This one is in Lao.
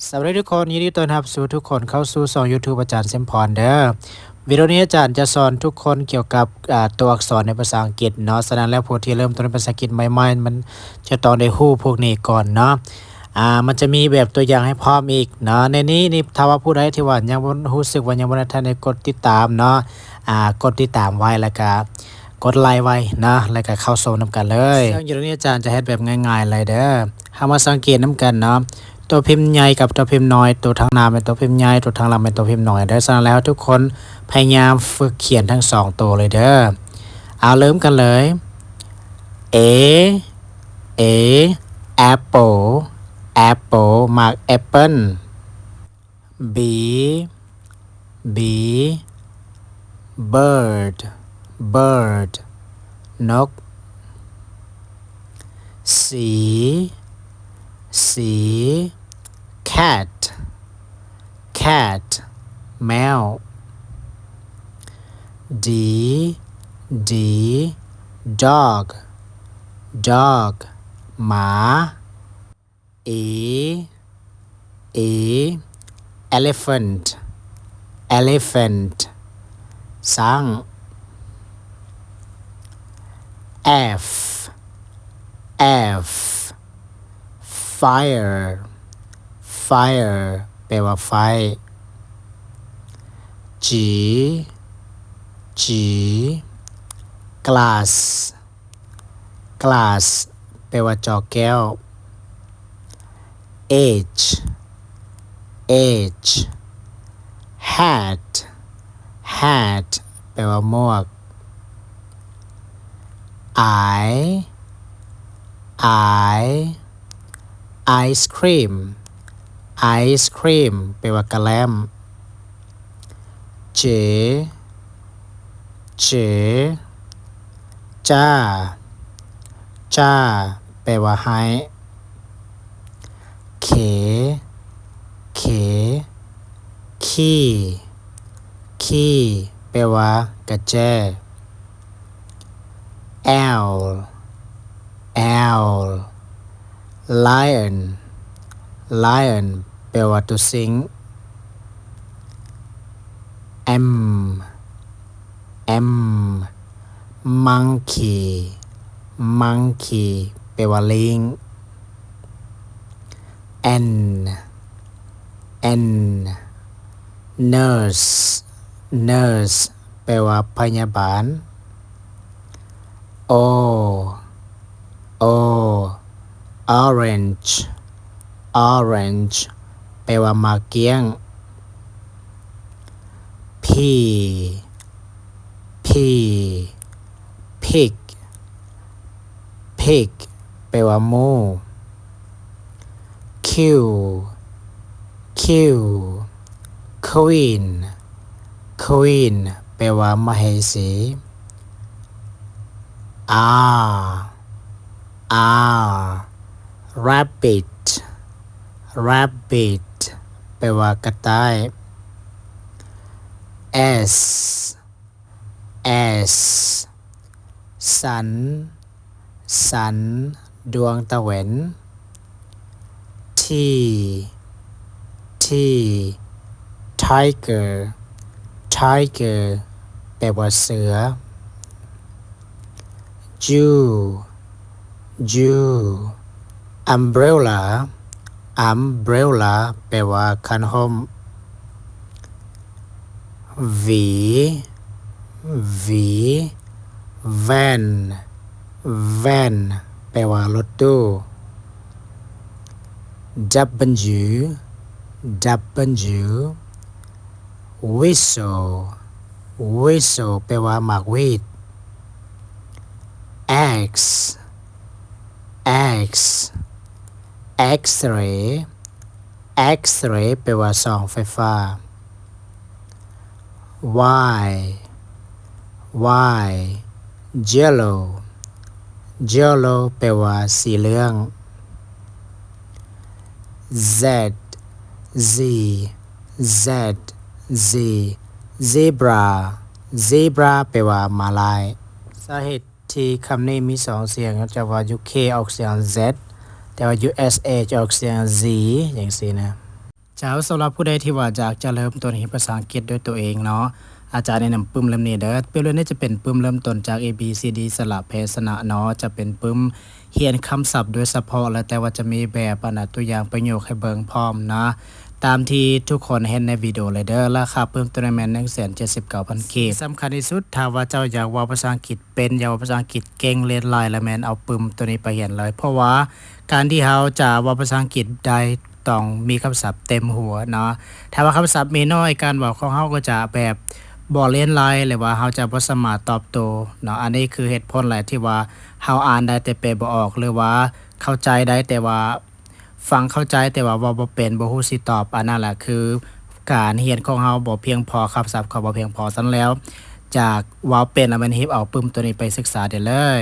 ສະບາຍດີທຸກຄົນ, ຍິນດີຕ້ອນຮັບສູ່ທຸກຄົນເຂົ້າສູ່ຊ່ອງ YouTube ອາຈານເຊມພອນເດີ້. ວິດີໂອນີ້ອາຈານຈະສອນທຸກຄົນກ່ຽວກັບ ອາ ຕົວອັກສອນໃນພາສາອັງກິດເນາະ. ສະນັ້ນແລ້ວ ຜູ້ທີ່ເລີ່ມຕົ້ນພາສາອັງກິດໃໝ່ໆ ມັນຈະຕ້ອງໄດ້ຮູ້ພວກນີ້ກ່ອນເນາະ. ອາ ມັນຈະມີແບບຕົວຢ່າງໃຫ້ພ້ອມອີກເນາະ. ໃນນີ້ນີ້ ຖ້າວ່າຜູ້ໃດທີ່ວ່າຍັງບໍ່ ຮູ້ສຶກວ່າຍັງບໍ່ໄດ້ທັນໄດ້ກົດຕິດຕາມເນາະ, ອາ ກົດຕິດຕາມໄວ້ ແລ້ວກະກົດໄລໄວ້ເນາະ, ແລ້ວກະເຂົ້າຊົມນຳກັນເລີຍ. ເຊິ່ງຢູ່ໃນນີ້ອາຈານຈະເຮັດແບບງ່າຍໆເລີຍເດີ້. ເຮົາມາສັງເກດນຳກັນເນາະ, ຕົວພິມໃຫຍ່ກັບຕົວພິມນ້ອຍ, ຕົວທາງໜ້າແມ່ນຕົວພິມໃຫຍ່, ຕົວທາງຫຼັງແມ່ນຕົວພິມນ້ອຍເດີ້. ສະນັ້ນແລ້ວ ທຸກຄົນພະຍາຍາມຝຶກຂຽນທັງສອງຕົວເລີຍເດີ້. ເອົາ ເລີ່ມກັນເລີຍ. A, A, apple, apple ໝາກແອັບເປິ້ນ. B, B, bird, bird ນົກ. C, C, cat, cat ແມວ. D, D, dog, dog ໝາ. E, E, elephant, elephant ຊ້າງ. F, F, fire, fire ແປວ່າໄຟ. G, G, glass, glass ແປວ່າຈໍແກ້ວ. H, H, hat, hat ແປວ່າໝວກ. I, I, ice cream, ice cream ແປວ່າກະແລັມ. J, J, jar, jar ແປວ່າໄຮ້. K, K, key, key ແປວ່າກະແຈ. L, L, lion, lion ແປວ່າໂຕສິງ. M, M, monkey, monkey ແປວ່າລີງ. N, N, nurse, nurse ແປວ່າພະຍາບານ. O, O, orange, orange ແປວ່າໝາກກ້ຽງ. P, P, pig, pig ແປວ່າໝູ. Q, Q, queen, queen ແປວ່າມະເຫສີ. R, R, rabbit, rabbit ແປວ່າກະຕ່າຍ. S, S, sun, sun ດວງຕາເວັນ. T, T, tiger, tiger ແປວ່າເສືອ. U, U, umbrella, umbrella ແປວ່າຄັນຮົ່ມ. V, V, van, van ແປວ່າລົດຕູ້. W, W, whistle, whistle ແປວ່າໝາກຫວີດ. X, X, X-ray, X-ray ແປວ່າສ່ອງໄຟຟ້າ. Y, Y, yellow, yellow ແປວ່າສີເຫຼືອງ. Z, Z, Z, Z, zebra, zebra ແປວ່າມ້າລາຍ. ສາເຫດ ທີ່ຄຳນີ້ມີສອງສຽງ ຈະວ່າ UK ອອກສຽງ Z ແຕ່ວ່າ USA ຈະອອກສຽງ Z ຈັ່ງຊີ້ນະ. ເຈົ້າ, ສຳລັບຜູ້ໃດທີ່ວ່າຢາກຈະເລີ່ມຕົ້ນຮຽນພາສາອັງກິດດ້ວຍຕົວເອງເນາະ, ອາຈານແນະນຳປຶ້ມເຫຼັ້ມນີ້ເດີ. ປຶ້ມເຫຼັ້ມນີ້ຈະເປັນປຶ້ມເລີ່ມຕົ້ນຈາກ A B C D ສະຫຼະແພສະນະເນາະ, ຈະເປັນປຶ້ມຮຽນຄຳສັບໂດຍສະເພາະເລີຍ, ແຕ່ວ່າຈະມີແບບ ອັນນະ ຕົວຢ່າງປະໂຫຍກໃຫ້ເບິ່ງພ້ອມນະ, ຕາມທີ່ທຸກຄົນເຫັນໃນວິດີໂອເລີຍເດີ. ລາຄາປຶ້ມໂຕນີ້ແມ່ນໜຶ່ງແສນເຈັດສິບເກົ້າພັນກີບ. ສຳຄັນທີ່ສຸດ, ຖ້າວ່າເຈົ້າຢາກເວົ້າພາສາອັງກິດເປັນ, ຢາກເວົ້າພາສາອັງກິດເກັ່ງ, ລຽນຫຼາຍ, ລະແມ່ນເອົາປຶ້ມໂຕນີ້ໄປຮຽນເລີຍ, ເພາະວ່າການທີ່ເຮົາຈະເວົ້າພາສາອັງກິດໄດ້ ຕ້ອງມີຄຳສັບເຕັມຫົວເນາະ. ຖ້າວ່າຄຳສັບມີໜ້ອຍ, ການເວົ້າຂອງເຮົາກໍຈະແບບບໍ່ເຫຼນໄຫຼ ຫຼືວ່າເຮົາຈະບໍ່ສາມາດຕອບໂຕ້ເນາະ. ອັນນີ້ຄືເຫດຜົນແຫຼະທີ່ວ່າເຮົາອ່ານໄດ້ແຕ່ແປບໍ່ອອກ ຫຼືວ່າເຂົ້າໃຈໄດ້ແຕ່ວ່າຟັງເຂົ້າໃຈ ແຕ່ວ່າເວົ້າບໍ່ເປັນ, ບໍ່ຮູ້ຊິຕອບ. ອັນນັ້ນແຫຼະຄືການຮຽນຂອງເຮົາບໍ່ພຽງພໍ, ຄຳສັບເຂົາບໍ່ພຽງພໍ. ສະນັ້ນແລ້ວ, ຢາກເວົ້າເປັນລະແມ່ນຮີບເອົາປຶ້ມໂຕນີ້ໄປສຶກສາໄດ້ເລີຍ.